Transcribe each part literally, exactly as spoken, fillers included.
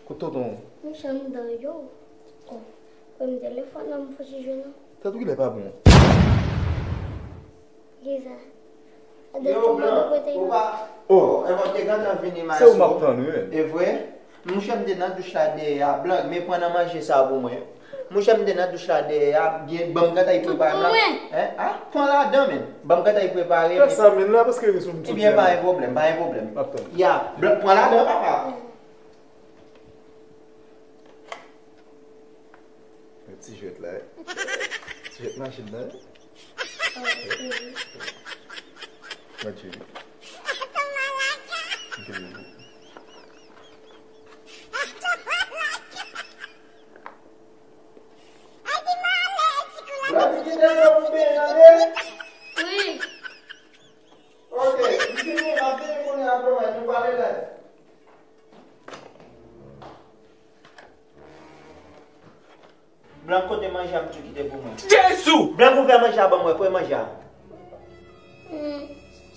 Kot tonton? M chanm dan yo. Oh. Pran m telefòn nan, m fouti jwe non. Tèt ou kilè pa bon? Kisa? Yo, Blan, ou pa. Oh, e mwen te gentan vini maestro. Se ou m ap tann, wi. E vre? Mouche m te nan douch la dèyè a, Blan, men pran nan manje sa pou mwen. Mouche m te nan douch la dèyè a, byen, ban m gata y prepare m la. Hein? Ah, pran ladan, men. Ban m gata y prepare. Fè sa, men, la, paske rezo m soti. Ebyen, pa gen pwoblèm, pa gen pwoblèm. M ap tann. Ya, Blan, pran ladan, papa. Ti jwèt la, ti jwèt machin nan. Mwen tchwe li. Ok, misye gen ap vini kounye a, bro, nou pale live. Blan, kote manje a m di w kite pou mwen? Jezi! Blan, ouvè manje a ban mwen, pran manje a.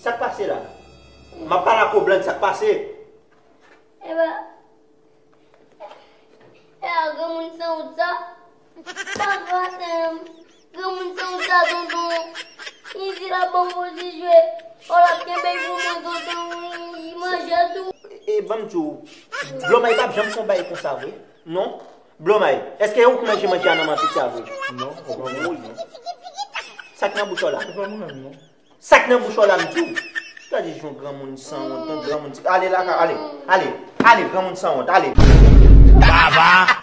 Sa k pase la? M ap pale ak ou, Blan, sa k pase? Eba, e a granmoun sanwont sa, sa fè granmoun sanwont sa, tonton. Li di l ap ban m fouti jwe, o l ap kenbe l pou mwen, tonton, li manje tou. E ban m di w, Blomay p ap janm fè yon bagay konsa vre. Non. Blomay, èske ou k manje manje a nan men pitit sa vre? Non, ou pa mwen non. Sa k nan bouch ou la? Ou pa mwen non. Sa k nan bouch ou la m di w? Gade jan granmoun sanwont, yon granmoun ti. Ale lakay, ale, ale, ale, granmoun sanwont, ale. Baba!